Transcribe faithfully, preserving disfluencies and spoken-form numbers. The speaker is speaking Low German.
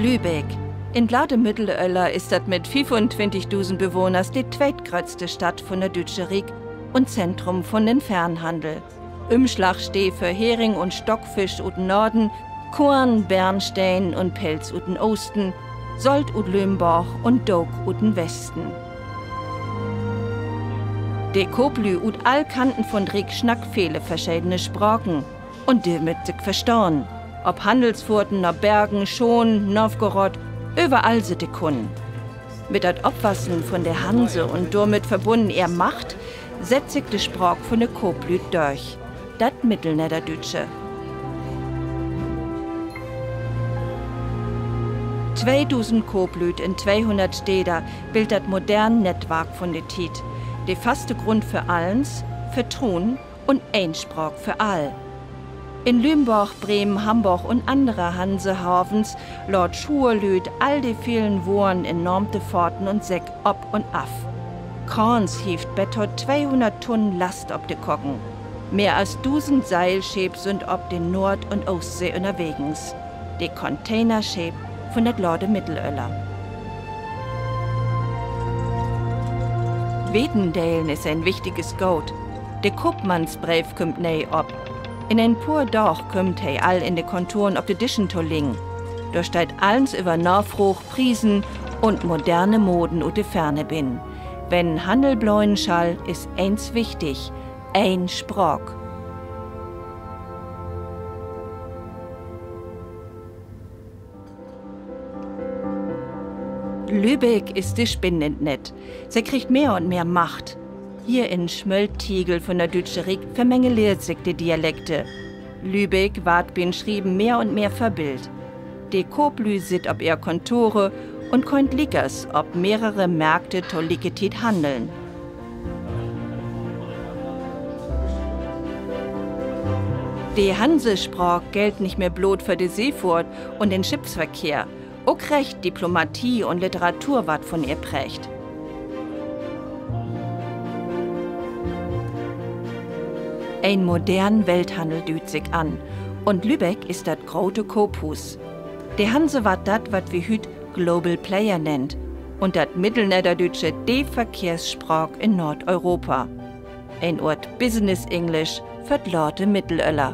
Lübeck. In't late Middelöller is dat mit fiefuntwintigdusend Bewahners de tweetgröttste Stadt vun dat Düütsche Riek un Zentrum vun den Fernhandel. Ümslagsteed för Hering un Stockfisch ut den Noorden, Koorn, Bernstein un Pelz ut den Oosten, Solt ut Lümborg un Dook ut den Westen. De Kooplüüd ut all Kanten vun't Riek snackt vele verschedene Spraken. Un de mööt sik verstahn. Op Hannelsfohrten na Bergen, Schoon, Nowgorod, överall sünd de Kunnen. Mit dat Opwassen vun de Hanse un dormit verbunnen ehr Macht sett sik de Spraak vun de Kooplüüd dörch. Dat Middelnedderdüütsche. Tweedusend Kooplüüd in tweehunnert Städer billt dat modern Nettwark vun de Tiet. De faste Grund för allens: Vertruen un een Spraak för all. In Lümborg, Bremen, Hamborg un annere Hansehavens laat Schuurlüüd all de velen Woren in naamte Faten un Säck op un af. Kraans hievt bet to tweehunnert Tunnen Last op de Kocken. Mehr as dusend Seilscheep sünd op de Noord- un Oostsee ünnerwegens. De Containerscheep vun dat late Middelöller. Wetendelen is en wichtiges Goot. De Koopmannsbreev kümmt nee op. In en poor Daag kümmt he all in de Kontoren op de Dischen to liggen. Dor steiht allens över Nafraag, Priesen un moderne Moden ut de Ferne binnen. Wenn Hannel bleuhen schall, is eens wichtig: een Spraak. Lübeck is de Spinn in't Nett. Se kriggt mehr un mehr Macht. Hier in'n Smölttiegel vun dat Düütsche Riek vermengeleert sik de Dialekte. Lübeck warrt bi'n Schrieven mehr un mehr verbillt. De Kooplüüd sitt op ehr Kontore un köönt liekers op mehrere Märkte to lieke Tiet hanneln. De Hansespraak gellt nich mehr bloot för de Seefohrt un den Schippsverkehr. Ok Recht, Diplomatie un Literatur warrt vun ehr präägt. En modern Welthannel düüdt sik an, un Lübeck is dat grote Koophuus. De Hanse warrt dat, wat wi hüüt Global Player nennt, un dat Middelnedderdüütsche de Verkehrsspraak in Noordeuropa. En Oort Business English för't late Middelöller.